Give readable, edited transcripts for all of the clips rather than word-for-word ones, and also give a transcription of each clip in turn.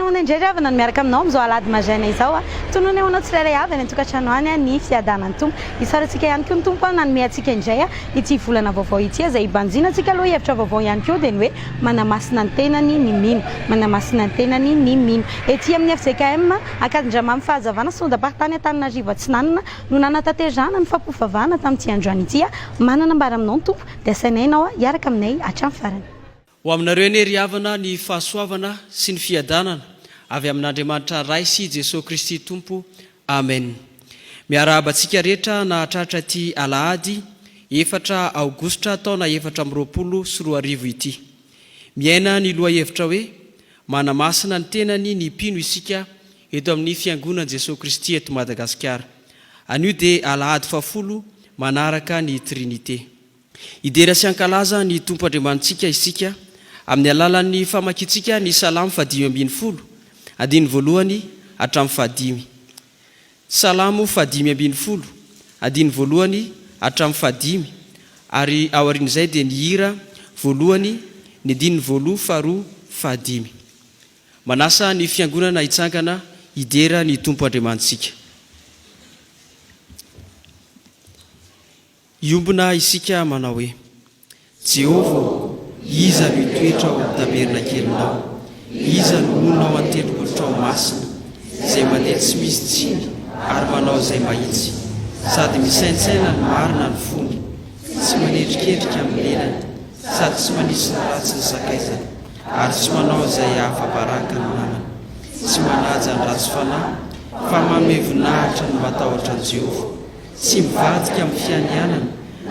Fahavelomana ho anay indray ry havana ny miaraka aminao amin'izao alahady maraina izao. Tonony ho anao tsirairay avy any an-tokantrano any ny fiadanan'ny Tompo. Isaorantsika ihany koa ny Tompo nanome antsika indray ity volana vaovao ity izay hibanjinantsika aloha hevitra vaovao ihany koa dia ny hoe manamasina ny tenany ny mino. Manamasina ny tenany ny mino. Ety amin'ny fjkm Ankadindramamy Fahazavana Sondam-paritany Antananarivo Atsinanana no nanatanterahana ny fampivavahana tamin'ity androany ity. Manana ambara aminao ny Tompo dia asainay ianao hiaraka aminay hatramin'ny farany. Ho aminareo anie ry havana ny fahasoavana sy ny fiadanana avy amin'Andriamanitra Ray sy Jesoa Kristy Tompo. Amen. Miarahaba antsika rehetra nahatratra ity alahady efatra aogositra taona 2024 ity. Miaina ny lohahevitra hoe Manamasina ny tenany ny mpino isika eto amin'ny Fiangonan'i Jesoa Kristy eto Madagasikara. Anio dia alahady fahafolo manaraka ny Trinite. Hidera sy hankalaza ny Tompo Andriamanitsika isika amin'ny alalan'ny famakiantsika ny Salamo fahadimy ambin'ny folo, andininy voalohany hatramin'ny fahadimy. Salamo fahadimy ambin'ny folo, andininy voalohany hatramin'ny fahadimy, ary aorian'izay dia ny hira voalohany, ny andininy voaloha, faharoa, fahadimy. Manasa ny Fiangonana hitsangana hidera ny Tompo Andriamanitsika. Hiombona isika manao hoe, Jehovah ô, iza no hitoetra ao amin'ny tabernakelinao? Iza no honina ao an-tendrombohitrao masina? Izay mandeha tsy misy tsiny ary manao izay mahitsy, sady misaintsaina ny marina ny fony, tsy manendrikendrika amin'ny lelany, sady tsy manisy ny ratsy ny sakaizany, ary tsy manao izay hahafa-baraka ny namany, tsy manaja ny ratsy fanahy, fa manome voninahitra ny matahotra an'i Jehovah. Tsy mivadika amin'ny fianianana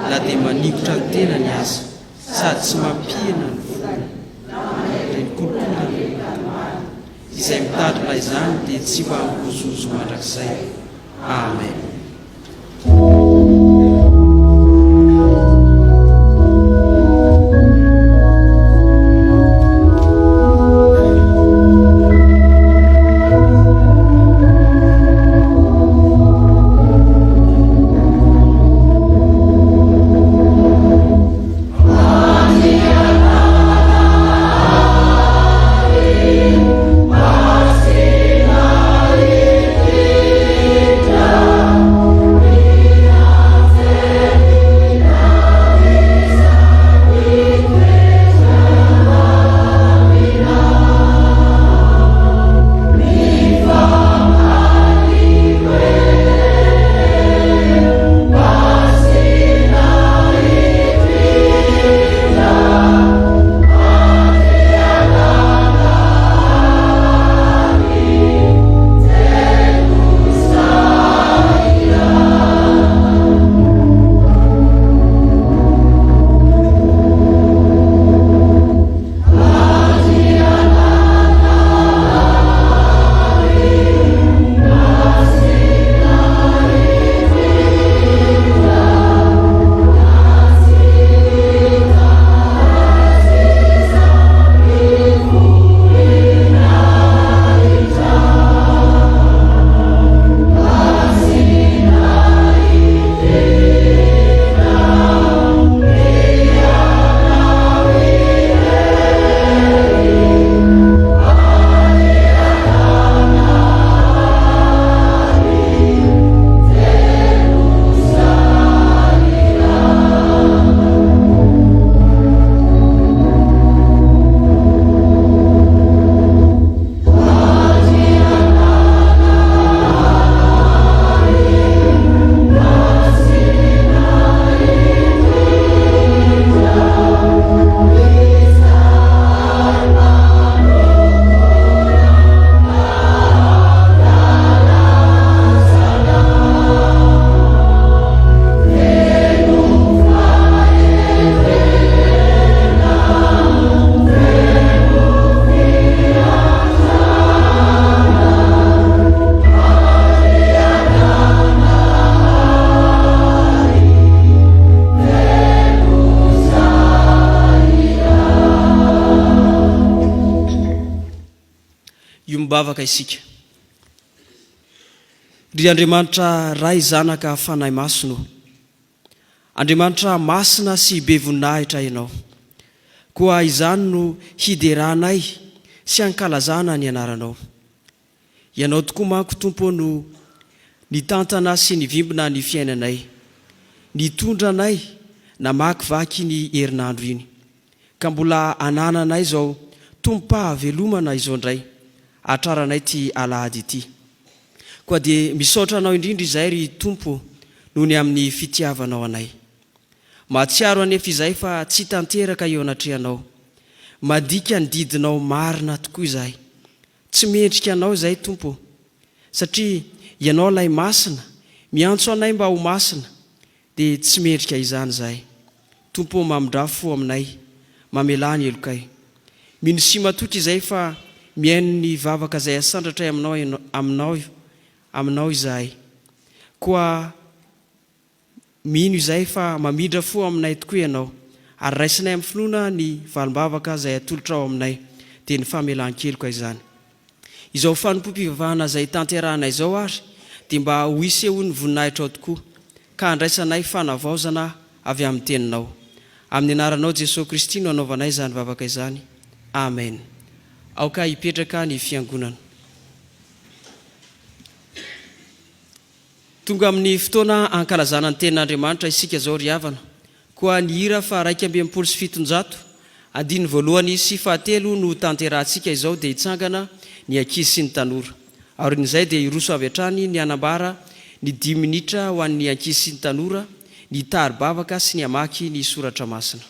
na dia maningotra ny tenany aza, sady tsy mampihena ny volony, na ny kolikoly ny olona. Izay mitandrina izany dia tsy mba hangozohozo mandrakizay. Amen. Hiombavaka isika. Ry Andriamanitra Ray Zanaka Fanahy Masina ô. Andriamanitra masina sy be voninahitra Ianao. Koa izany no hideranay. sy hankalazana ny anaranao. Ianao tokoa manko Tompo ô no nitantana sy nivimbina ny fiainanay, nitondra anay namakivaky iny herinandro iny, ka mbola anananay izao tombom-pahavelomana izao indray hatraranay ity alahady ity. Koa dia misaotra Anao indrindra izahay ry Tompo ô noho ny amin'ny fitiavanao anay. Mahatsiaro anefa izahay fa tsy tanteraka eo anatrehanao. Mandika ny didinao marina tokoa izahay. Tsy mendrika Anao izahay Tompo ô, satria Ianao ilay Masina, miantso anay mba ho masina, dia tsy mendrika izany izahay. Tompo ô mamindrà fo aminay, mamelà ny helokay. Mino sy matoky izahay fa mihaino ny vavaka izay asandratray aminao aminao aminao izahay. Koa Mino izahay fa mamindra fo aminay tokoa Ianao, ary raisinay amin'ny finoana ny valim-bavaka izay atolotrao aminay, dia ny famelan-keloka izany. Izao fanompoam-pivavahana izay tanterahanay izao ary dia mba ho isehoan'ny voninahitrao tokoa, ka handraisanay fanavaozana avy amin'ny Teninao. Amin'ny anaranao Jesoa Kristy no anaovanay izany vavaka izany. Amen. Aoka hipetraka ny fiangonana. Tonga amin'ny fotoana hankalazana ny Tenin'Andriamanitra isika izao ry havana. Koa ny hira faha 761, andininy voalohany sy fahatelo no tanterahantsika izao dia hitsangana ny ankizy sy ny tanora. Aorian'izay dia hiroso avy hatrany ny hanambara ny dimy minitra ho an'ny ankizy sy ny tanora, ny hitari-bavaka sy ny hamaky ny soratra masina.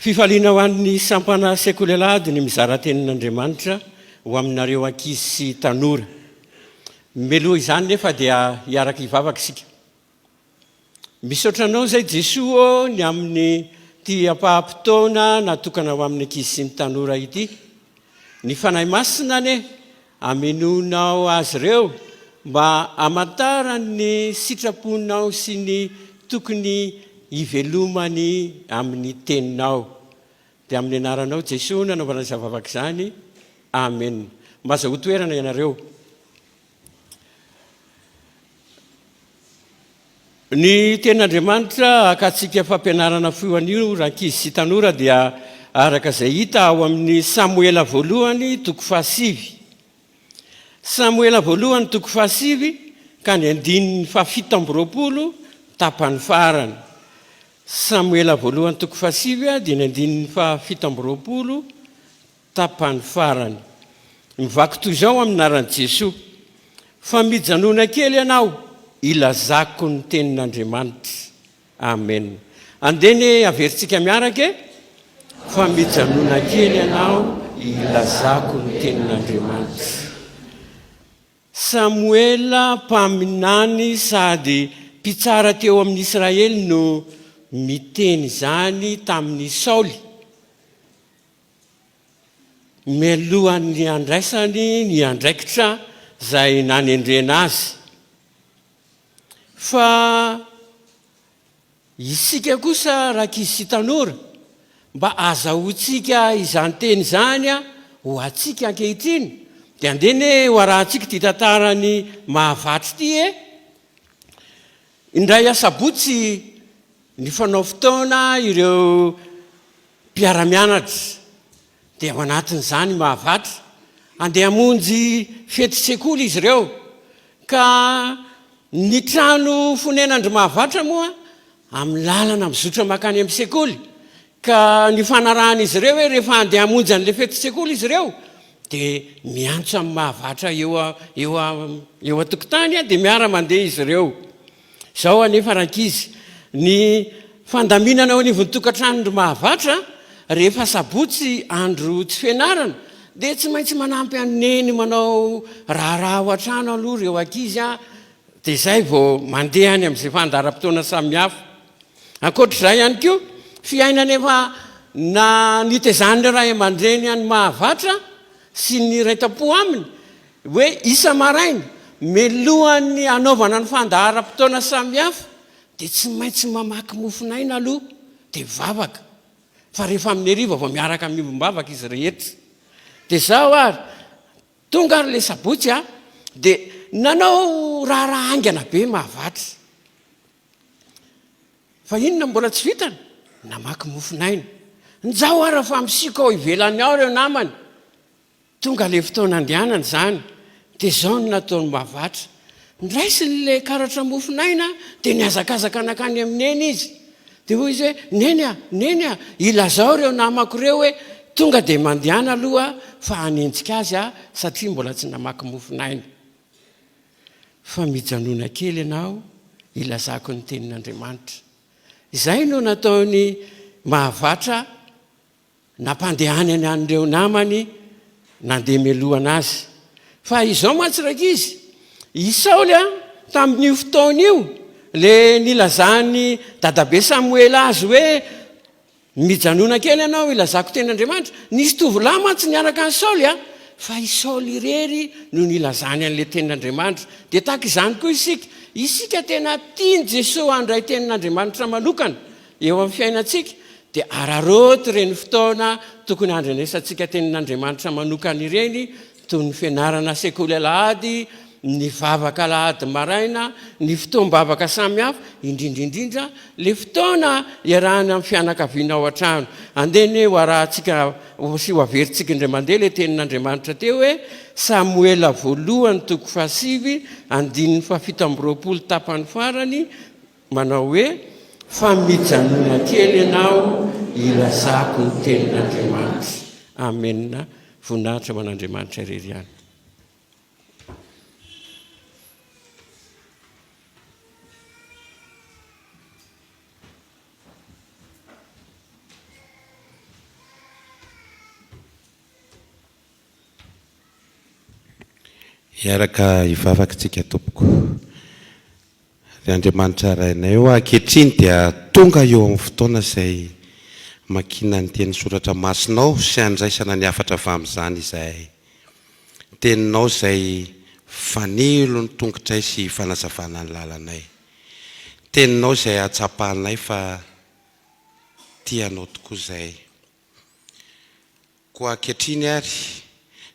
Fifaliana ho an'ny sampana Sekoly Alahady ny mizara tenin'Andriamanitra ho aminareo ankizy sy tanora. Meloha izany nefa dia hiaraka hivavaka isika. Misaotra Anao izay Jesoa ô ny amin'ity ampaham-potoana natokana ho amin'ny ankizy sy ny tanora ity. Ny Fanahy Masina anie amenoinao azy ireo mba hamantarany ny sitraponao sy ny tokony hivelomany amin'ny Teninao. Dia amin'ny anaranao Jesoa no anaovana izany vavaka izany. Amen. Mba azahoa toerana ianareo. Ny Tenin'Andriamanitra hakantsika fampianarana fohy anio rankizy sy tanora dia araka izay hita ao amin'ny Samoela voalohany toko fahasivy. Samoela voalohany toko fahasivy ka ny andininy fahafito amby 20 tapany farany. Samoela voalohany toko fahasivy dia ny andininy fahafito amby 20 Tapany farany. Mivaky toy izao amin'ny anaran'i Jesoa, Fa mijanona kely ianao hilazako ny tenin'Andriamanitra. Amen. Andeha anie averintsika miaraka e! Fa mijanona kely ianao hilazako ny tenin'Andriamanitra. Samoela mpaminany sady. mpitsara teo amin'ny Israely no miteny izany tamin'i Saoly, mialohan'ny handraisany ny andraikitra izay nanendrena azy. Fa Isika kosa rankizy sy tanora, mba azahoantsika izany teny izany ho antsika ankehitriny, dia andeha anie ho arahantsika ity tantaran'i Mahavatry ity e! Indray asabotsy nifanao fotoana ireo mpiara-mianatra, dia ao anatin'izany i Mahavatry, handeha hamonjy fetin-tsekoly izy ireo, ka Ny trano fonenan-dry Mahavatra moa amin'ny lalana mizotra mankany amin'ny sekoly, ka nifanarahan'izy ireo hoe rehefa handeha hamonjy an'ilay fetin-tsekoly izy ireo dia miantso amin'i Mahavatra eo eo eo an-tokotany dia miara-mandeha izy ireo. Izao anefa rankizy, ny fandaminana eo anivon'ny tokantranon-dry Mahavatra rehefa sabotsy andro tsy fianarana Dia tsy maintsy manampy an'i Neny manao raharaha ao an-trano aloha ireo ankizy an, dia izay vao mandeha any amin'izay fandaharam-potoana samihafa. Ankoatr'izay ihany koa, fiainana efa na nitezan'ny ray aman-dreny an'i Mahavatra sy ny iray tam-po aminy hoe isa-maraina, mialohan'ny hanaovana ny fandaharam-potoana samihafa dia tsy maintsy mamaky mofon'aina aloha dia mivavaka. Fa rehefa amin'ny hariva vao miaraka miombom-bavaka izy rehetra. Dia izao ary, tonga ary ilay sabotsy a, dia nanao raharaha haingana be mahavatra. Fa inona mbola tsy vitany? Namaky mofon'aina. Njao ary fa misiko ao ivelany ao ireo namany. Tonga ilay fotoana andehanana izany, dia izao no nataon'i Mahavatra. Noraisiny ilay karatra mofon'aina, dia nihazakazaka nankany amin'i Neny izy. Dia hoy izy hoe, Neny a! Neny a! Ilazao ireo namako ireo hoe tonga dia mandehana aloha fa hanenjika azy aho satria mbola tsy namaky mofon'aina. Fa mijanona kely ianao hilazako ny tenin'Andriamanitra. Izay no nataon'i Mahavatra. Nampandehanany an'ireo namany nandeha melohana azy. Fa izao mantsy rankizy, i Saoly a, tamin'io fotoana io, le nilazan'i dadabe Samoela azy hoe, mijanona kely ianao hilazako teny Andriamanitra. Nisy tovolahy mantsy niaraka an'i Saoly a, fa i Saoly irery no nilazany an'ilay tenin'Andriamanitra. Dia tahaka izany koa isika, isika tena tian'i Jesoa handray tenin'Andriamanitra manokana Eo amin'ny fiainantsika, dia araraoty ireny fotoana tokony handrenesantsika Tenin'Andriamanitra manokana ireny, toy ny fianarana sekoly alahady, ny vavaka alahady maraina, ny fotoam-bavaka samihafa, indrindra indrindra ilay fotoana iarahana amin'ny fianakaviana ao an-trano. Andeha anie ho arahantsika sy ho averintsika indray mandeha ilay Tenin'Andriamanitra teo hoe, Samoela voalohany toko fahasivy, andininy fahafito amby 20 tapany farany, Manao hoe, Fa mijanona kely ianao hilazako ny tenin'Andriamanitra. Amena. Voninahitra ho an'Andriamanitra irery ihany. Hiaraka hivavaka isika tompoko. Ry Andriamanitra Rainay ô, ankehitriny dia tonga eo amin'ny fotoana izay hamakiana ny teny soratra masinao sy handraisana ny hafatra avy amin'izany izahay. Teninao izay fanilo ny tongotray sy fanazavana ny lalanay. Teninao izay ahatsapanay fa tia Anao tokoa izahay. Koa ankehitriny ary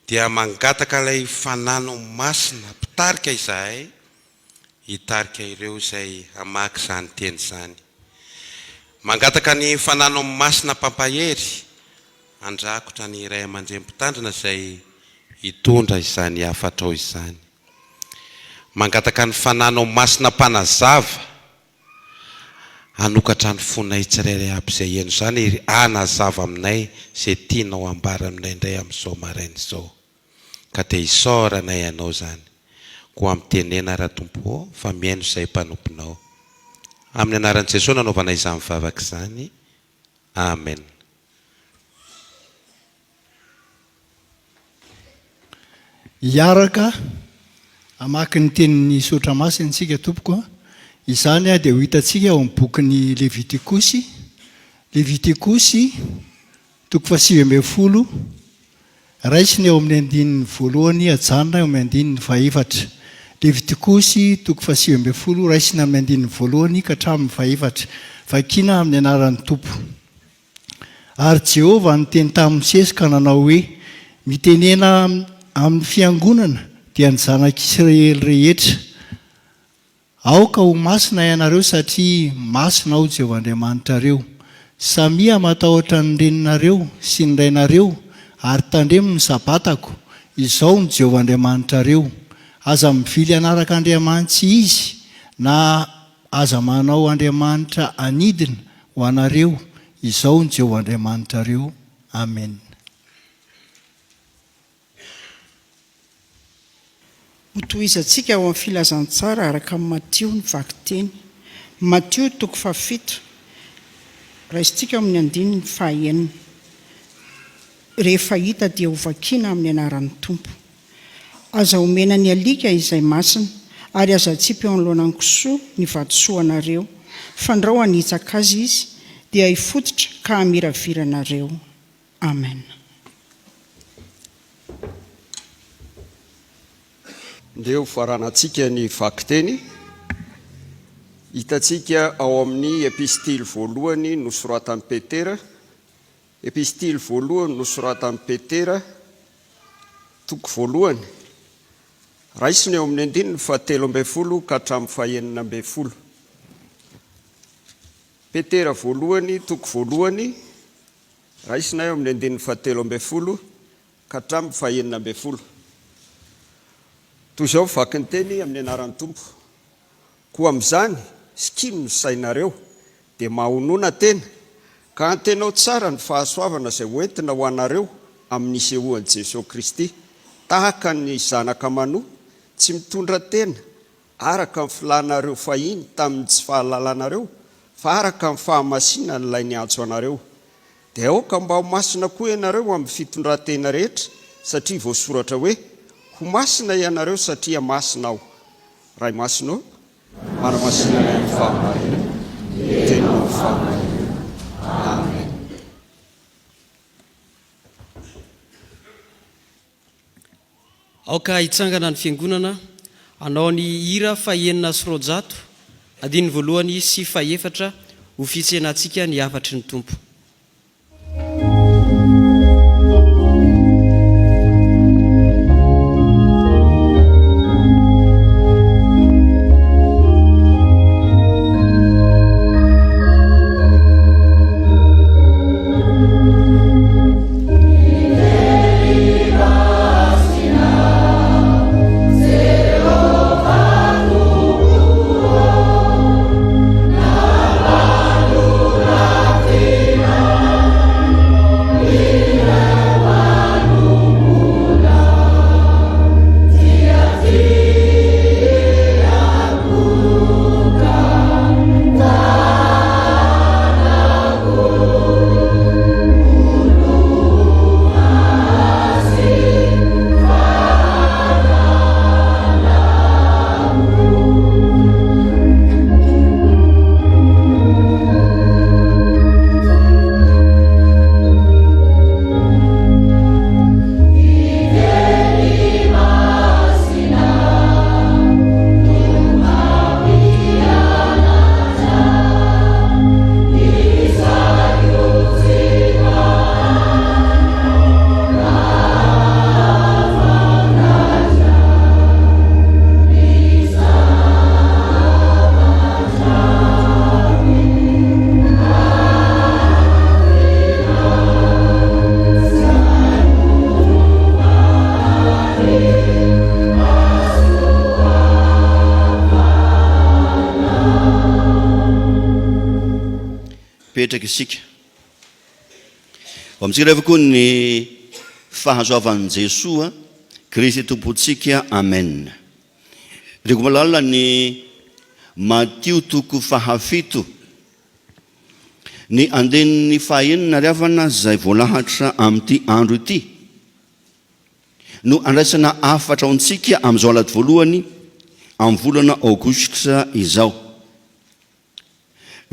dia mangataka ilay Fanano Masina mpitarika izahay hitarika ireo izay hamaky izany teny izany. Mangataka ny Fanano Masina mpampahery handrakotra ny ray aman-dreny mpitandrina izay hitondra izany hafatrao izany. Mangataka ny Fanano Masina mpanazava Hanokatra ny fonay tsirairay aby izay heno izany ary hanazava aminay izay tianao hambara aminay indray amin'izao maraina izao. Ka dia isaoranay Anao izany. Koa mitenena Ratompo ô fa mihaino izay mpanomponao. Amin'ny anaran'i Jesoa nanaovana izany vavaka izany. Amen. Hiaraka hamaky ny tenin'ny Soratra Masina isika tompoko a. Izany dia ho hitantsika ao amin'ny bokin'ny Levitikosy, Levitikosy toko fahasivy ambin'ny folo, raisina eo amin'ny andininy voalohany ajanona eo amin'ny andininy fahefatra. Levitikosy toko fahasivy ambin'ny folo, raisina amin'ny andininy voalohany ka hatramin'ny fahefatra. Vakina amin'ny anaran'ny Tompo. Ary Jehovah niteny tamin'i Mosesy ka nanao hoe, Mitenena amin'ny fiangonana, dia ny zanak'Isiraely rehetra, Aoka ho masina ianareo satria masina Aho Jehovah Andriamanitrareo. Samia matahotra ny reninareo sy ny rainareo, ary tandremo ny sabatako, Izaho no Jehovah Andriamanitrareo. Aza mivily hanaraka andriamani-tsy izy, na aza manao andriamanitra anidina ho anareo, Izaho no Jehovah Andriamanitrareo. Amena. Hotohizantsika ao amin'ny Filazantsara araka an'i Matio ny vakiteny. Matio toko fahafito, raisintsika ao amin'ny andininy fahaenina. Rehefa hita dia hovakiana amin'ny anaran'ny Tompo. Aza omena ny alika izay masina, ary aza atsipy eo anoloanan'ny kisoa ny vatosoanareo, fandrao hanitsaka azy izy, dia hifototra ka hamiravira anareo. Amen. Ndeha ho faranantsika ny vakiteny hitantsika ao amin'ny epistily voalohany nosoratan'i Petera, epistily voalohany nosoratan'i Petera, toko voalohany, raisina eo amin'ny andininy fahatelo ambin'ny folo ka hatramin'ny fahenina ambin'ny folo. Petera voalohany, toko voalohany, Raisina eo amin'ny andininy fahatelo ambin'ny folo ka hatramin'ny fahenina ambin'ny folo. Toy izao vaky ny teny amin'ny anaran'ny Tompo, Koa amin'izany, sikino ny sainareo, dia mahonona tena, ka antenao tsara ny fahasoavana izay ho entina ho anareo amin'ny nisehoan'i Jesoa Kristy, tahaka ny zanaka manoa, tsy mitondra tena araka ny filànareo fahiny tamin'ny tsy fahalalanareo, fa araka ny fahamasinan'Ilay niantso anareo. Dia aoka mba ho masina koa ianareo amin'ny fitondran-tena rehetra, satria voasoratra hoe, Ho masina ianareo satria masina Aho. Ray Masina ô, manamasina anay amin'ny fahamarinana, ny Teninao no fahamarinana. Amen. Aoka hitsangana ny Fiangonana hanao ny hira fahenina sy roanjato, andininy voalohany sy fahefatra ho fitsenantsika ny hafatry ny Tompo. Mipetraka isika. Ho amintsika rehefa koa ny fahasoavan'i Jesoa Kristy Tompontsika. Amen. Reko malala ny Matio toko fahafito ny andininy fahenina ry havana izay voalahatra amin'ity andro ity no andraisana hafatra ho antsika amin'izao alahady voalohany amin'ny volana aogositra izao.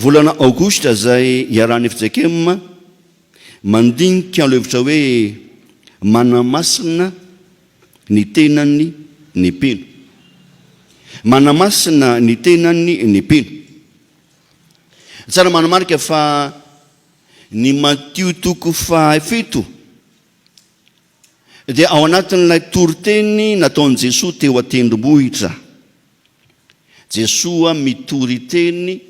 Volana Aogositra izay iarahan'ny fjkm mandinika ny lohevitra hoe Manamasina ny tenany ny mpino. Manamasina ny tenany ny mpino. Tsara manamarika fa ny Matio toko fahafito dia ao anatin'ilay toriteny nataon'i Jesoa teo an-tendrombohitra. Jesoa mitory teny,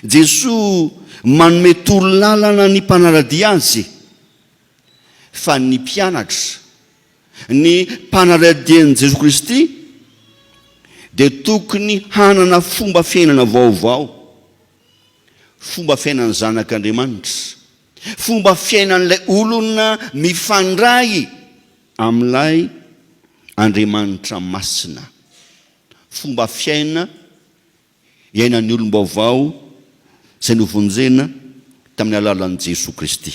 Jesoa manome torolalana ny mpanara-dia Azy, fa ny mpianatra, ny mpanara-dia an'i Jesoa Kristy dia tokony hanana fomba fiainana vaovao, fomba fiainan'ny zanak'Andriamanitra, fomba fiainan'ilay olona mifandray amin'ilay Andriamanitra masina. Fomba fiaina iainan'ny olom-baovao izay novonjena tamin'ny alalan'i Jesoa Kristy.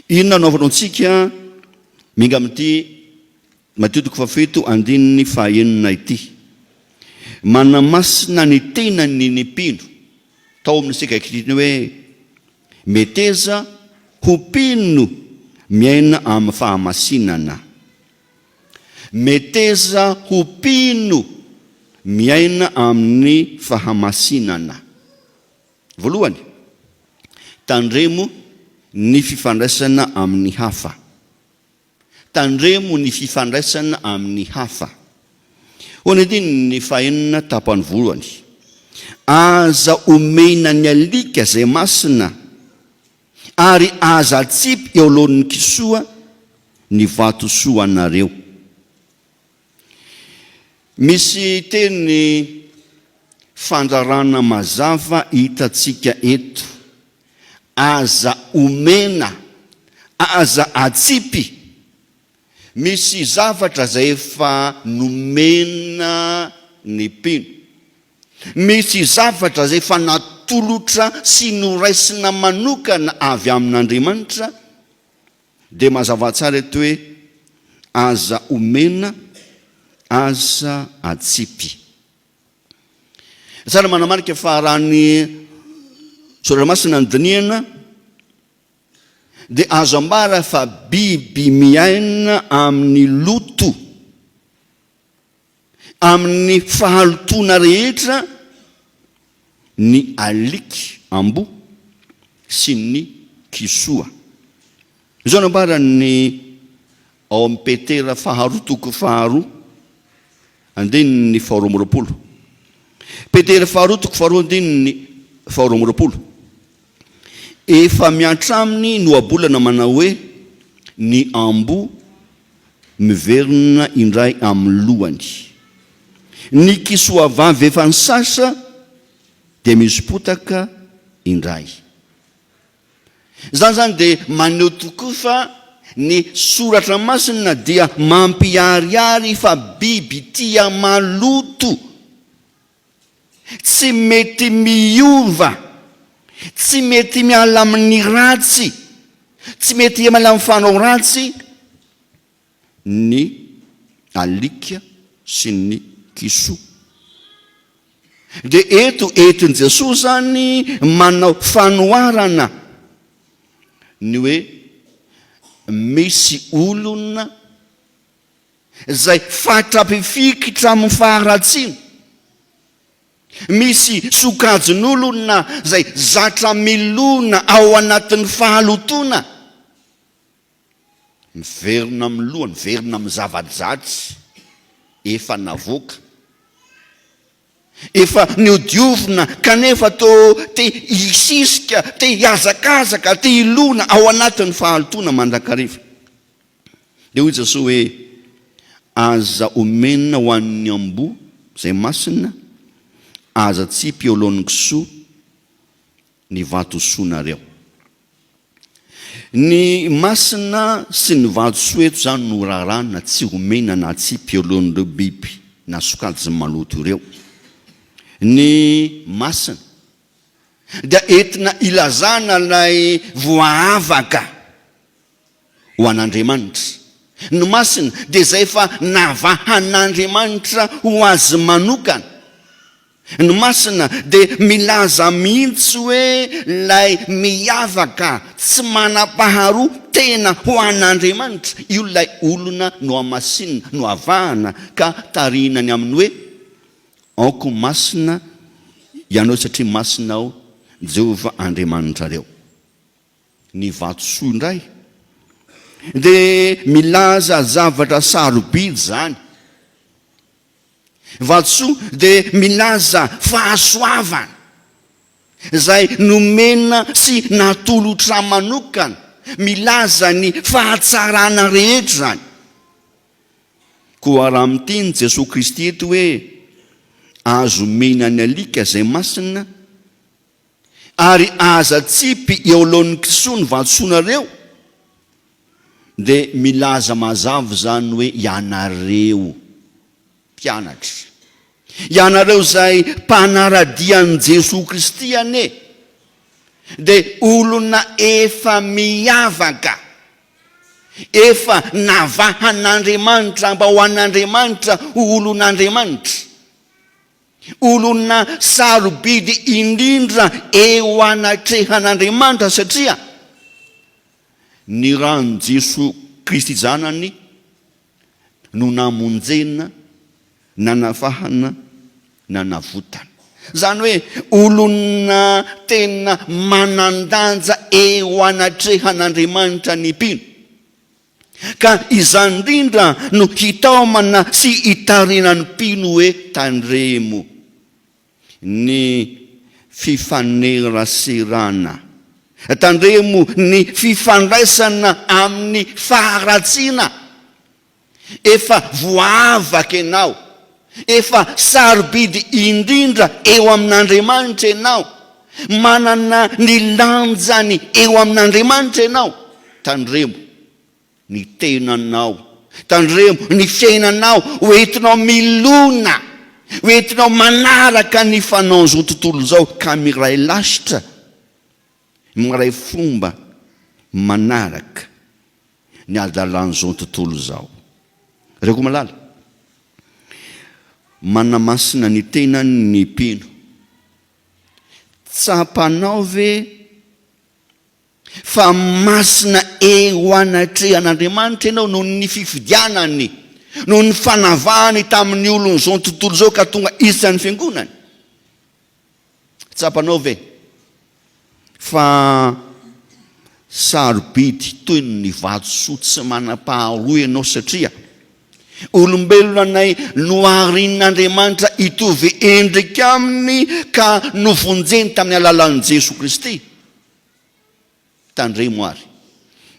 Inona no hanaovantsika minga amin'ity Matio toko fahafito andininy fahaenina ity? Manamasina ny tenany ny mpino. Tao amin'ny isika ankehitriny hoe meteza ho mpino miaina amin'ny fahamasinana. Meteza ho mpino miaina amin'ny fahamasinana. Voalohany, tandremo ny fifandraisana amin'ny hafa. Tandremo ny fifandraisana amin'ny hafa. Hoy ny andininy fahenina tapany voalohany, Aza omena ny alika izay masina, ary aza atsipy eo alohan'ny kisoa ny vatosoanareo. Misy teny fandrarana mazava hitantsika eto, Aza omena, aza atsipy. Misy zavatra izay efa nomena ny mpino. Misy zavatra izay efa natolotra sy noraisina manokana avy amin'Andriamanitra, dia mazava tsara eto hoe aza omena, aza atsipy. Tsara manamarika fa raha ny Soratra Masina no dinihana dia azo ambara fa biby miaina amin'ny loto, amin'ny fahalotoana rehetra ny alika, amboa, sy ny kisoa. Izao no ambaran'ny ao amin'ny Petera faharoa toko faharoa andininy faharoa amby roapolo. Petera faharoa toko faharoa andininy faharoa amby roapolo. Efa miantra aminy ny ohabolana manao hoe ny amboa miverina indray amin'ny lohany. Ny kisoavavy efa nisasa dia misopotaka indray. Izany izany dia maneho tokoa fa ny Soratra Masina dia mampiharihary fa biby tia maloto, tsy mety miova, tsy mety miala amin'ny ratsy, tsy mety miala amin'ny fanao ratsy ny alika sy ny kisoa. Dia eto entin'i Jesoa izany manao fanoharana ny hoe misy olona izay fatra-pifikitra amin'ny faharatsiana, misy sokajin'olona izay zatra milona ao anatin'ny fahalotoana, Miverina amin'ny lohany, miverina amin'ny zava-dratsy efa navoaka, efa nodiovina kanefa toa te hisisika, te hihazakazaka, te hilona ao anatin'ny fahalotoana mandrakariva. Dia hoy Jesoa hoe, Aza omena ho an'ny amboa izay masina, aza atsipy eo alohan'ny kisoa ny vatosoanareo. Ny masina sy ny vatosoa eto izany no raràna tsy homena na atsipy eo alohan'ireo biby na sokajiny maloto ireo. Ny masina dia entina ilazana ilay voaavaka ho an'Andriamanitra. Ny masina dia izay efa navahan'Andriamanitra ho azy manokana. Ny masina dia milaza mihitsy hoe ilay miavaka, tsy manam-paharoa, tena ho an'Andriamanitra. Io ilay olona nohamasinina, noavahana ka tarihina ny amin'ny hoe, Aoka ho masina ianao satria masina Aho, Jehovah Andriamanitrareo. Ny vatosoa indray dia milaza zavatra sarobidy izany. Vatosoa dia milaza fahasoavana izay nomena sy natolotra manokana, milaza ny fahatsarana rehetra izany. Koa raha miteny Jesoa Kristy eto hoe azo omena ny alika izay masina ary aza atsipy eo alohan'ny kisoa ny vatosoanareo dia milaza mazava izany hoe ianareo mpianatra, ianareo izay mpanara-dia an'i Jesoa Kristy anie dia olona efa miavaka, efa navahan'Andriamanitra mba ho an'Andriamanitra, ho olon'Andriamanitra, olona sarobidy indrindra eo anatrehan'Andriamanitra satria ny ran'i Jesoa Kristy Zanany no namonjena, nanafahana, nanavotana. Izany hoe olona tena manan-danja eo anatrehan'Andriamanitra ny mpino. Ka izany indrindra no hitaomana sy hitarihana ny mpino hoe tandremo ny fifaneraserana, tandremo ny fifandraisana amin'ny faharatsiana. Efa voavaka ianao, efa sarobidy indrindra eo amin'Andriamanitra ianao, manana ny lanjany eo amin'Andriamanitra ianao. Tandremo ny tenanao, tandremo ny fiainanao ho entinao milona, ho entinao manaraka ny fanaon'izao tontolo izao ka miray lasitra, miray fomba manaraka ny adalan'izao tontolo izao. Reko malala, manamasina ny tenany ny mpino. Tsapanao ve fa masina eo anatrehan'Andriamanitra ianao noho ny fifidianany, noho ny fanavahany tamin'ny olon'izao tontolo izao ka tonga isan'ny fiangonany? Tsapanao ve fa sarobidy toy ny vatosoa tsy manam-paharoa ianao satria olombelona anay noharin'Andriamanitra hitovy endrika aminy ka novonjeny tamin'ny alalan'i Jesoa Kristy? Tandremo àry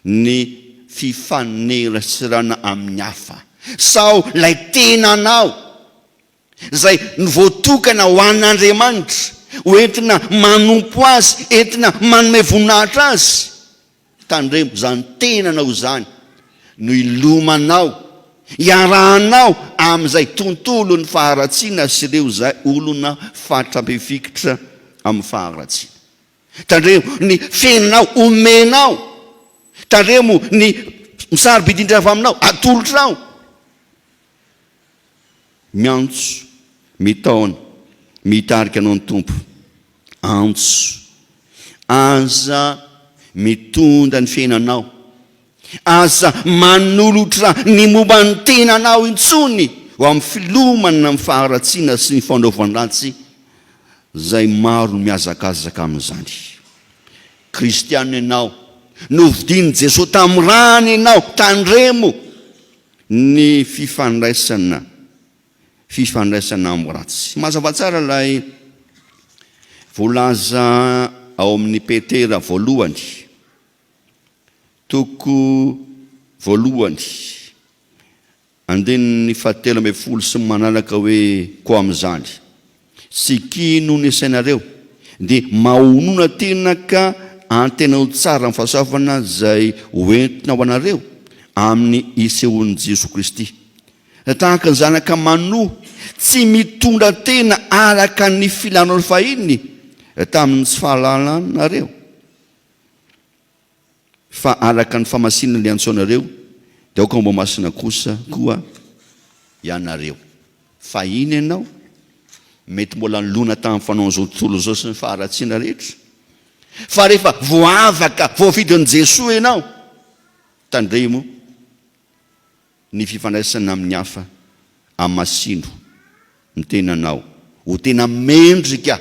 ny fifaneraserana amin'ny hafa sao ilay tenanao izay voatokana ho an'Andriamanitra, ho entina manompo Azy, entina manome voninahitra Azy. Tandremo, izany tenanao izany no ilomanao, iarahanao amin'izay tontolon'ny faharatsiana sy ireo izay olona fatra-pifikitra amin'ny faharatsiana. Tandremo ny fenao omenao, tandremo ny sarobidy indrindra avy aminao atolotrao. Miantso, mitaona, mitarika anao ny Tompo. Antso. Aza mitondra ny fiainanao. Aza manolotra ny momba ny tenanao intsony ho amin'ny filomana amin'ny faharatsiana sy ny fanaovan-dratsy izay maro no mihazakazaka amin'izany. Kristiana ianao, novidian'i Jesoa tamin'ny rany ianao, tandremo. Ny fifandraisana, fifandraisana amin'ny ratsy. Mazava tsara ilay voalaza ao amin'ny Petera voalohany, toko voalohany, andininy fahatelo ambin'ny folo sy ny manaraka hoe, Koa amin'izany, Sikino ny sainareo, dia mahonona tena ka antenao tsara ny fahasoavana izay ho entina ho anareo amin'ny hisehoan'i Jesoa Kristy. Tahaka ny zanaka manoa tsy mitondra tena araka ny filanareo fahiny tamin'ny tsy fahalalanareo, Fa araka ny famasinana ilay antsoinareo, dia aoka mba ho masina kosa koa ianareo. Fahiny ianao. Mety mbola nilona tamin'ny fanaon'izao tontolo izao sy ny faharatsiana rehetra. Fa rehefa voavaka, voafidin'i Jesoa ianao, tandremo ny fifandraisana amin'ny hafa, amasino ny tenanao ho tena mendrika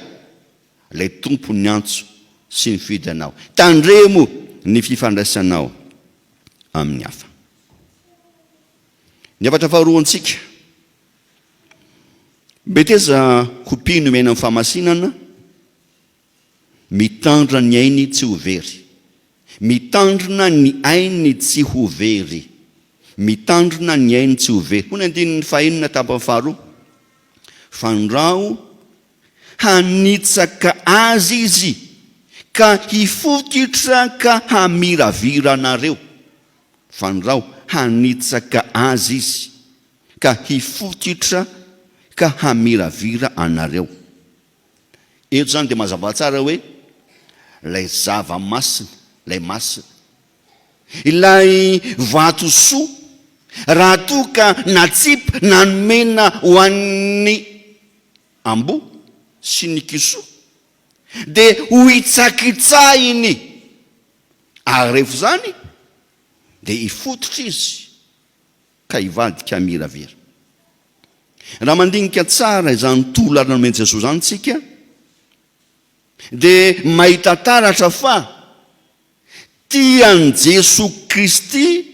ilay Tompo niantso sy nifidy anao. Tandremo ny fifandraisanao amin'ny hafa. Ny hafatra faharoa antsika, Meteza ho mpino miaina amin'ny fahamasinana, mitandrina ny ainy tsy ho very. Mitandrina ny ainy tsy ho very. Mitandrina ny ainy tsy ho very. Hoy ny andininy fahenina tapany faharoa, Fandrao hanitsaka azy izy ka hifotitra ka hamiravira anareo. Fandrao hanitsaka azy izy ka hifotitra ka hamiravira anareo. Eto izany dia mazava tsara hoe ilay zava-masina, ilay masina, ilay vatosoa raha toa ka natsipy na nomena ho an'ny amboa sy ny kisoa dia ho hitsakitsahiny ary rehefa izany dia hifototra izy ka hivadika hamiravira. Raha mandinika tsara izany torolalana nomen'i Jesoa izany isika dia mahita taratra fa tian'i Jesoa Kristy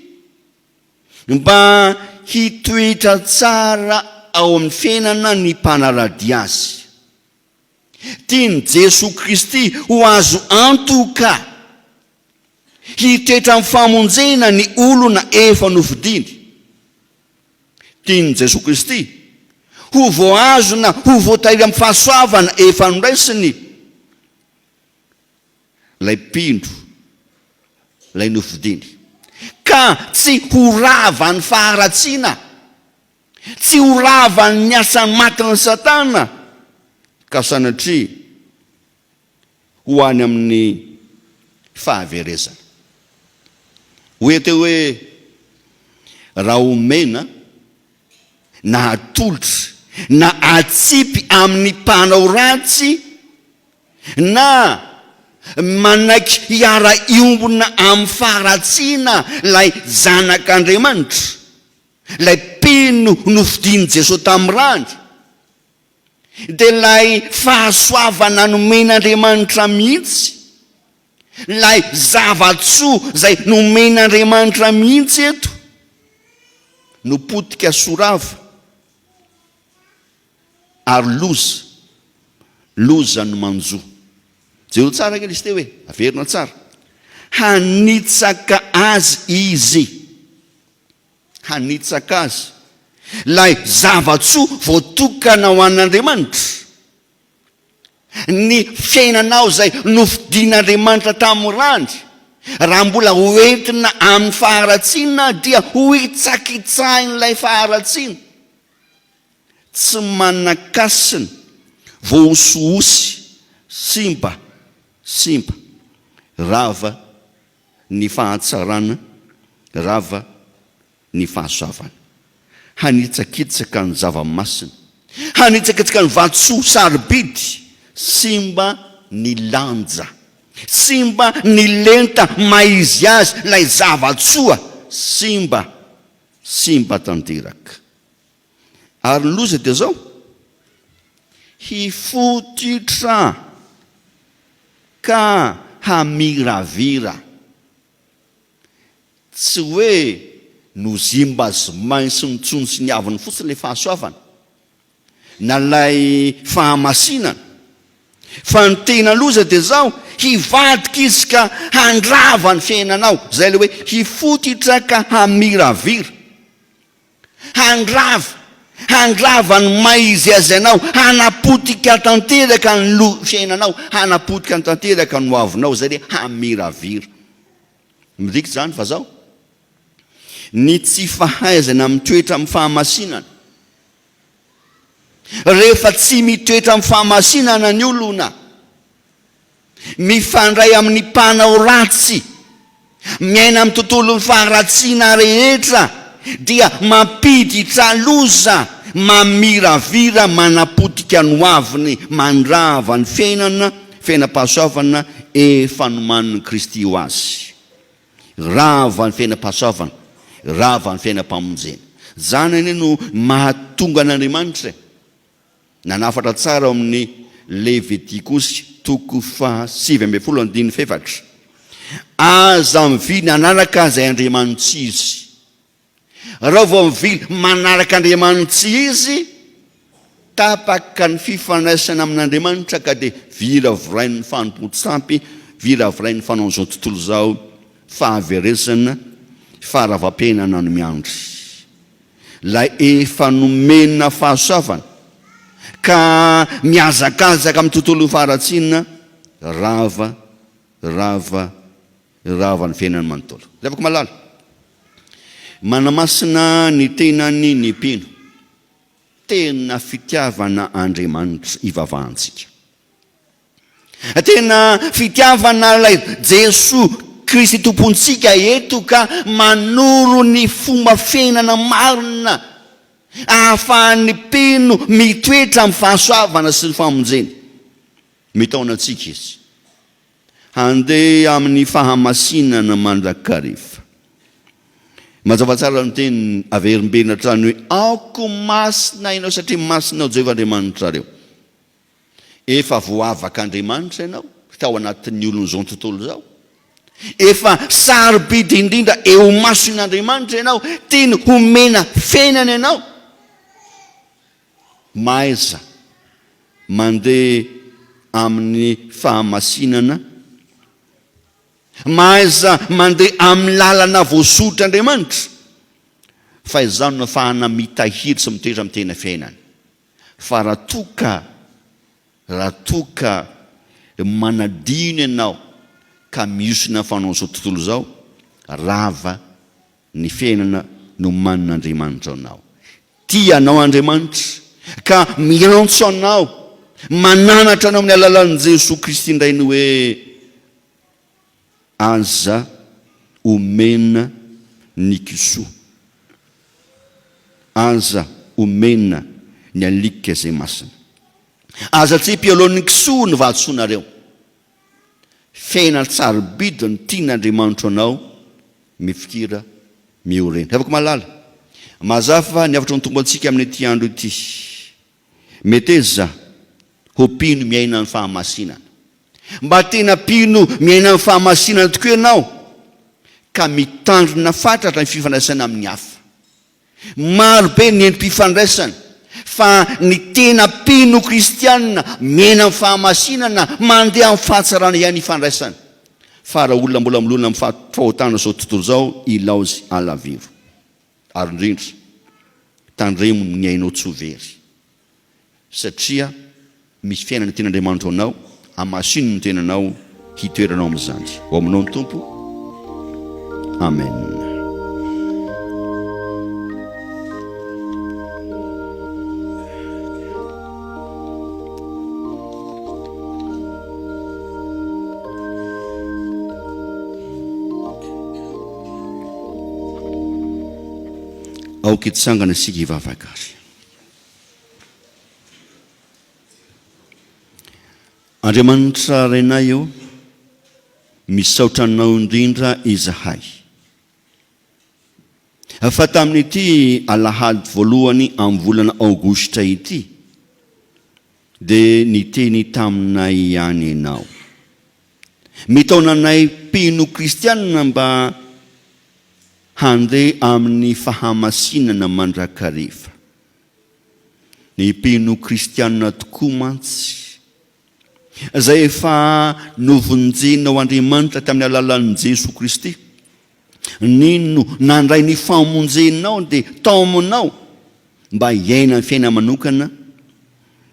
mba hitoetra tsara ao amin'ny fiainana ny mpanara-dia Azy. Tian'i Jesoa Kristy ho azo antoka hitoetra amin'ny famonjena ny olona efa nofidiny. Tian'i Jesoa Kristy ho voahazona ho voatahiry amin'ny fahasoavana efa noraisiny ilay mpino, ilay nofidiny, ka tsy ho ravan'ny faharatsiana, tsy ho ravan'ny asan'ny matin'i Satana, ka sanatria ho any amin'ny fahaverezana. Hoy teo hoe, Raha omena na atolotra na atsipy amin'ny mpanao ratsy na manaiky hiara-hiombona amin'ny faharatsiana ilay Zanak'Andriamanitra, ilay mpino nofidin'i Jesoa tamin'ny rany, Dia ilay fahasoavana nomen'Andriamanitra mihitsy, ilay zava-tsoa izay nomen'Andriamanitra mihitsy eto no potika sy ho rava ary loza, loza no manjo. Jereo tsara ange ilay izy teo e, averina tsara. Hanitsaka azy izy. Hanitsaka azy. Ilay zava-tsoa voatokana ho an'Andriamanitra. Ny fiainanao izay nofidin'Andriamanitra tamin'ny rany, raha mbola ho entina amin'ny faharatsiana dia ho hitsakitsahin'ilay faharatsiana. Tsy manan-kasina, voahosihosy, simba, simba, rava ny fahatsarana, rava ny fahasoavana. Hanitsakitsaka ny zava-masina, hanitsakitsaka ny vatosoa sarobidy, simba ny lanja, simba ny lenta maha izy azy ilay zava-tsoa, simba, simba tanteraka. Ary ny loza dia izao, hifotitra ka hamiravira. Tsy hoe nozimbazimainy sy notsonotsoniaviny fotsiny ilay fahasoavana, na ilay fahamasinana, fa ny tena loza dia izao, hivadika izy ka handrava ny fiainanao, izay ilay hoe hifotitra ka hamiravira. Handrava, handrava ny maha izy azy anao, hanapotika tanteraka ny lo fiainanao, hanapotika tanteraka ny hoavinao, izay le hamiravira. Midika izany fa zao, ny tsy fahaizana mitoetra amin'ny fahamasinana, rehefa tsy mitoetra amin'ny fahamasinana ny olona, Mifandray amin'ny mpanao ratsy, miaina amin'ny tontolon'ny faharatsiana rehetra dia mampiditra loza. Mamiravira manapotika ny hoaviny, mandrava ny fiainana, fiainam-pahasoavana efa nomanin'i Kristy ho azy. Rava ny fiainam-pahasoavana, rava ny fiainam-pamonjena. Izany anie no mahatonga an'Andriamanitra e! Nanafatra tsara ao amin'ny Levitikosy toko faha 19 andininy fahefatra, Aza mivily hanaraka izay andriamani-tsy izy. Raha vao mivily manaraka andriamani-tsy izy, tapaka ny fifandraisana amin'Andriamanitra ka dia viravirain'ny fanompoan-tsampy, viravirain'ny fanaon'izao tontolo izao, fahaverezana, faharavam-piainana no miandry. Ilay efa nomena fahasoavana ka mihazakazaka amin'ny tontolon'ny faharatsiana, rava, rava, rava ny fiainany manontolo. Ry havako malala, manamasina ny tenany ny mpino. Tena fitiavana Andriamanitra ivavahantsika. Tena fitiavana ilay Jesoa Kristy Tompontsika eto ka manoro ny fomba fiainana marina ahafahan'ny mpino mitoetra amin'ny fahasoavana sy ny famonjena. Mitaona antsika Izy. Handeha amin'ny fahamasinana mandrakariva. Mazava tsara ny teniny, averimberina hatrany hoe, Aoka ho masina ianao satria masina aho Jehovah Andriamanitrareo. Efa voavak'Andriamanitra ianao tao anatin'ny olon'izao tontolo izao. Efa sarobidy indrindra eo imason'Andriamanitra ianao, tiany homena fiainana ianao. Mahaiza mandeha amin'ny fahamasinana, mahaiza mandeha amin'ny lalana voasotr'Andriamanitra, fa izany no ahafahana mitahiry sy mitoetra amin'ny tena fiainana. Fa raha toa ka, raha toa ka manadino ianao ka mihosina amin'ny fanaon'izao tontolo izao, rava ny fiainana nomanin'Andriamanitra ho anao. Tia anao Andriamanitra ka miantso anao, mananatra anao amin'ny alalan'i Jesoa Kristy indray ny hoe, Aza omena ny kisoa. Aza omena ny alika izay masina. Aza atsipy alohan'ny kisoa ny vatosoanareo. Fiainan-tsarobidy no tian'Andriamanitra ho anao, mifikira, miorena. Havako malala, mazava ny hafatry ny Tompo antsika amin'ity andro ity. Meteza ho mpino miaina ny fahamasinana. Mba tena mpino miaina ny fahamasinana tokoa ianao, ka mitandrina fatratra ny fifandraisana amin'ny hafa. Maro be ny endri-pifandraisana, fa ny tena mpino kristiana miaina amin'ny fahamasinana, mandeha amin'ny fahatsarana ihany ifandraisana. Fa raha olona mbola milona amin'ny fahotana izao tontolo izao, ilaozy alaviro. Ary indrindra, tandremo ny ainao tsy ho very. Satria misy fiainana tian'Andriamanitra ho anao, hamasino ny tenanao hitoeranao amin'izany. Ho aminao ny Tompo. Amen. Aoka hitsangana isika hivavaka ary. Andriamanitra Rainay ô, misaotra Anao indrindra izahay fa tamin'ity alahady voalohany amin'ny volana aogositra ity dia niteny taminay ihany Ianao. Mitaona anay mpino kristianina mba handeha amin'ny fahamasinana mandrakariva. Ny mpino kristianina tokoa mantsy, izay efa novonjenao Andriamanitra tamin'ny alalan'i Jesoa Kristy, nino nandray ny famonjenao dia taominao mba hiaina ny fiainana manokana,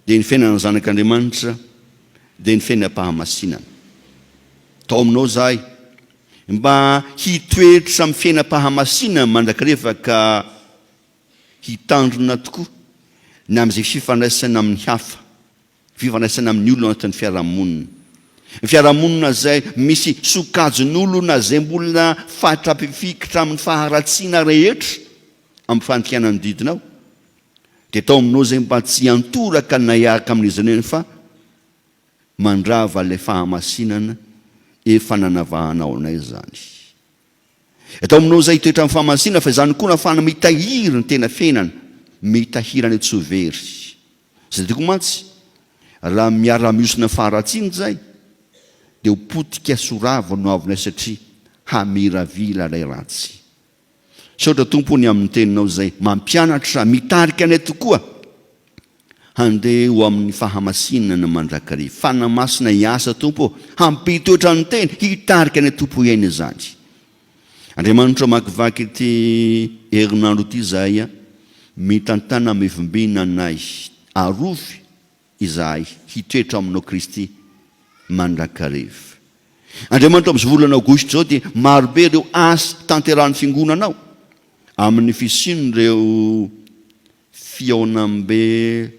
dia ny fiainana zanak'Andriamanitra, dia ny fiainam-pahamasinana. Taominao izahay mba hitoetra amin'ny fiainam-pahamasinana mandrakariva ka hitandrina tokoa ny amin'izay fifandraisana amin'ny hafa, fifandraisana amin'ny olona anatin'ny fiarahamonina. Ny fiarahamonina izay misy sokajin'olona izay mbola fatra-pifikitra amin'ny faharatsiana rehetra amin'ny fandikana ny didinao. Dia atao aminao izay mba tsy hiantoraka na hiaraka amin'izy ireny fa mandrava ilay fahamasinana efa nanavahanao anay izany. Atao aminao izay hitoetra amin'ny fahamasinana fa izany koa no ahafahana mitahiry ny tena fiainana, mitahiry anay tsy ho very. Izay tokoa mantsy, raha miara-mihosina faharatsiana izay dia ho potika sy ho rava ny hoavinay satria hamiravira ilay ratsy. Misaotra Tompo o ny amin'ny teninao izay mampianatra, mitarika anay tokoa handeha ho amin'ny fahamasinana mandrakariva. Fanahy Masina hiasa Tompo o, hampitoetra ny teny, hitarika anay Tompo hiaina izany. Andriamanitra o mamakivaky ity herinandro ity izahay a, mitantana mivimbina anay, arovy izahay hitoetra ao aminao Kristy mandrakariva. Andriamanitra amin'izao volana aogositra izao dia marobe ireo asa tanterahan'ny Fiangonanao amin'ny fisian'ireo fihaonambe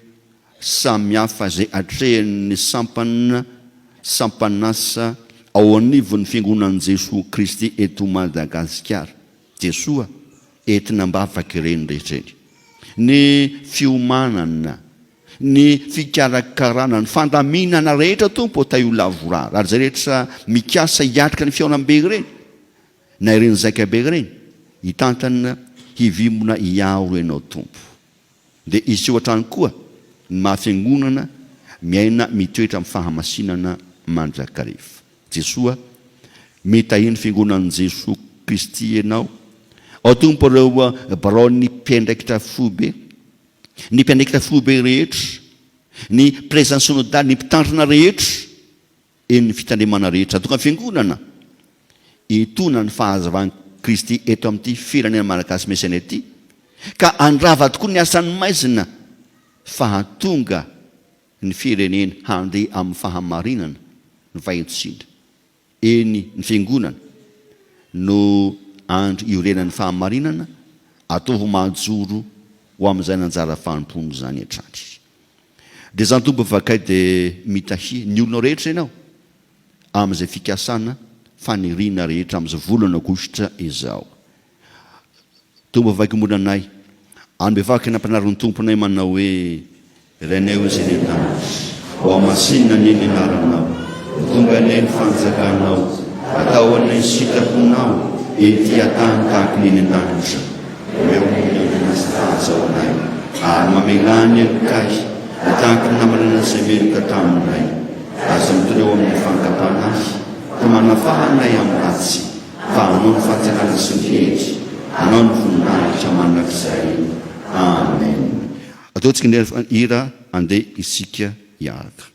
samihafa izay atrehin'ny sampana sampan'asa ao anivon'ny Fiangonan'i Jesoa Kristy eto Madagasikara. Jesoa entina am-bavaka ireny rehetra ireny. Ny fiomanana ny fikarakarana, ny fandaminana rehetra Tompo ô tahio lavorary ary izay rehetra mikasa hiatrika ny fihaonambe ireny na ireny zaikabe ireny hitantana hivimbina hiaro Ianao Tompo. Dia hiseho hatrany koa ny maha fiangonana miaina mitoetra amin'ny fahamasinana mandrakariva. Jesoa, mitahia ny fiangonan'i Jesoa Kristy Ianao. Ao Tompo ireo biraon'ny mpiandraikitra foibe. Ny mpiandraikitra foibe rehetra, ny Président Synodal, ny mpitandrina rehetra, eny ny fitandremana rehetra. Tonga fiangonana hitona ny fahazavan'i Kristy eto amin'ity firenena malagasy misy anay ity, ka handrava tokoa ny asan'ny maizina fa hahatonga ny firenena handeha amin'ny fahamarinana ny fahentsiana. Eny, ny Fiangonana no andry iorenan'ny fahamarinana, ataovy mahajoro ho amin'izany anjara fanompoana izany hatrany. Dia izany Tompo vakay dia mitahia ny olonao rehetra Ianao amin'izay fikasana, faniriana rehetra amin'izao volana aogositra izao. Tompo vaky anay, Ambevaka nampianarin'ny Tomponay manao hoe, Rainay izay any an-danitra, hohamasinina anie ny anaranao, ho tonga anie ny fanjakanao, atao anie ny sitraponao ety an-tany tahaka ny eny an-danitra. Omeo ny olona sahaza ho anay, ary mamelà ny helokay, tahaka ny namelana izay meloka taminay. Aza mitoreo amin'ny fankam-panahy, fa manafaha anay amin'ny ratsy. Fa Anao ny fanjakana sy ny hery, Anao ny voninahitra mandrakizay. Amen. Ataontsika indray ny hira andeha isika hiaraka.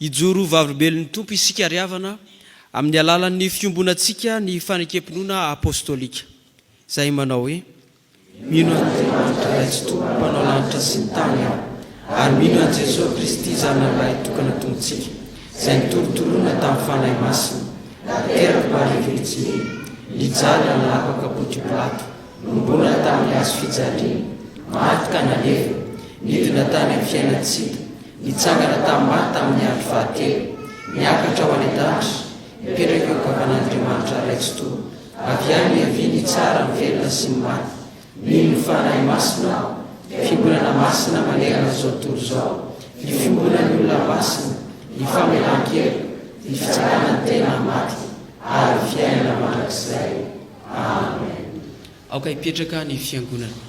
Hijoro ho vavolombelon'ny Tompo isika ry havana amin'ny alalan'ny fiombonantsika ny fanekem-pinoana apostolika, izay manao hoe, Mino an'Andriamanitra Ray Tsitoha Mpanao lanitra sy ny tany aho, ary mino an'i Jesoa Kristy Zanany Lahitokana Tompontsika, izay nitorontoroana tamin'ny Fanahy Masina, naterak'i Maria Virjiny, nijaly nanapaka Pontio Pilato, nohomboana tamin'ny hazo fijaliana, maty ka nalevina, nidina tany amin'ny fiainan-tsy hita, nitsangana tamin'ny maty tamin'ny andro fahatelo, niakatra ho any an-danitra, mipetraka eo ankavanan'Andriamanitra Ray Tsitoha, avy any niaviany hitsara ny velona sy ny maty. Mino ny Fanahy Masina aho, Fiangonana masina manerana izao tontolo izao, ny fiombonan'ny olona masina, ny famelan-keloka, ny fitsanganan'ny tena amin'ny maty, ary ny fiainana mandrakizay. Amen. Aoka hipetraka ny Fiangonana.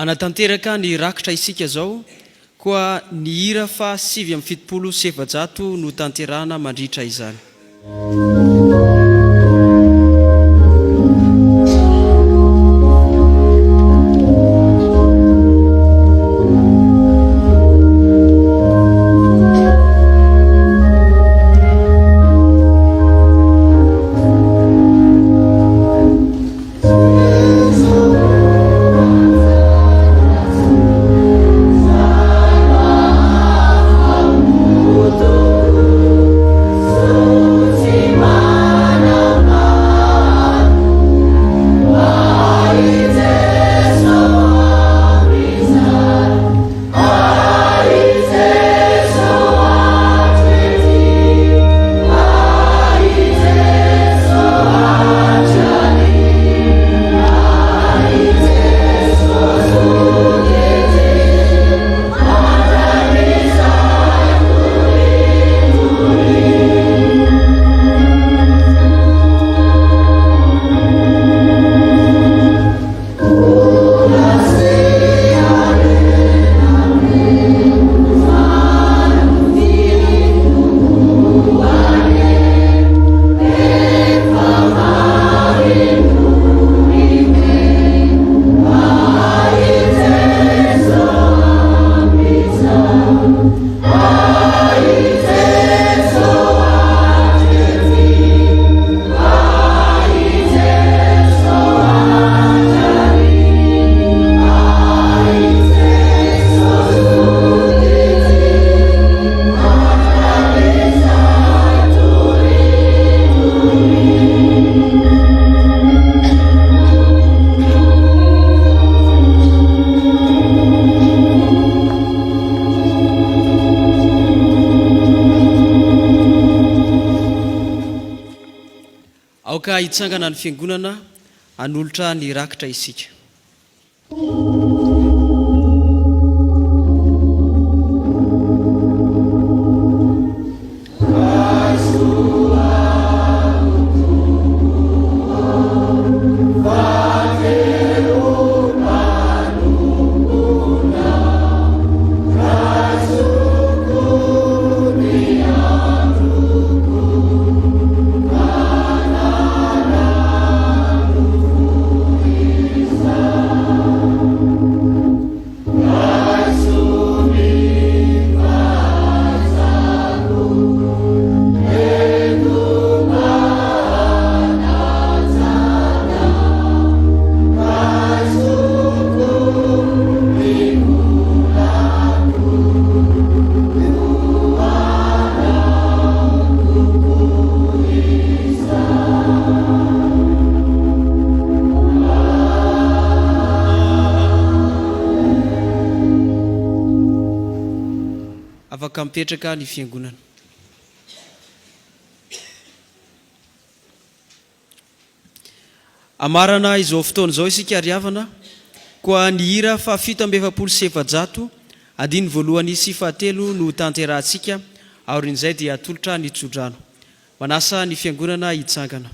Hanatanteraka ny rakitra isika izao, koa ny hira faha 479 no tanterahana mandritra izany. Aoka hitsangana ny Fiangonana hanolotra ny rakitra isika. Afaka mipetraka ny fiangonana. Hamarana izao fotoana izao isika ry havana, koa ny hira faha 447, andininy voalohany sy fahatelo no hotanterahantsika, aorian'izay dia hatolotra ny tsodrano. Manasa ny fiangonana hitsangana.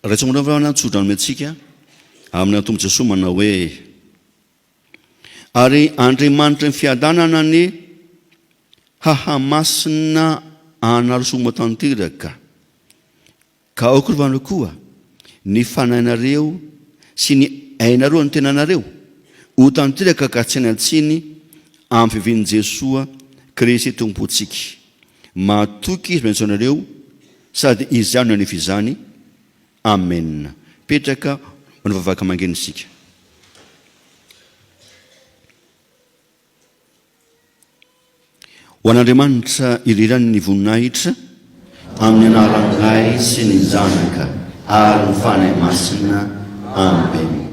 Raha tsy mbola tsodrano omentsika amin'ny Tompo Jesoa manao hoe, Ary Andriamanitry ny fiadanana anie hahamasina anareo soa tanteraka, Ka aoka rovana koa ny fanahinareo sy ny ainareo ny tenanareo ho tanteraka ka tsy hanan-tsiny amin'ny fiavian'i Jesoa Kristy Tompontsika. Mahatoky Izy miantso anareo sady Izaho no hanefy izany. Amena. Petraka manao vavaka mangina isika. Ho an'Andriamanitra irery ihany ny voninahitra, amin'ny anaran'ny Ray sy ny Zanaka ary ny Fanahy Masina. Amen.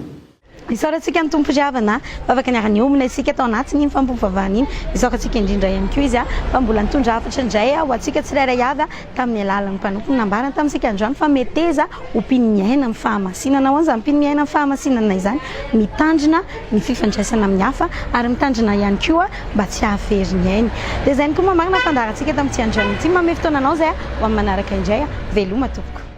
Isaorantsika ny Tompo ry havana a! Vavaka niara-niombona isika tao anatin'iny fanompoam-pivavahana iny. Isaorantsika indrindra ihany koa Izy fa mbola nitondra hafatra indray ho antsika tsirairay avy tamin'ny alalan'ny mpanompony. Nambarany tamintsika androany fa meteza ho mpino miaina amin'ny fahamasinana. Ahoana izany mpino miaina amin'ny fahamasinana izany? Mitandrina ny fifandraisana amin'ny hafa ary mitandrina ihany koa mba tsy hahavery ny ainy. Dia izay ihany koa mamarana ny fandaharantsika tamin'ity androany ity. Manome fotoana anao izay ho amin'ny manaraka indray. Veloma tompoko.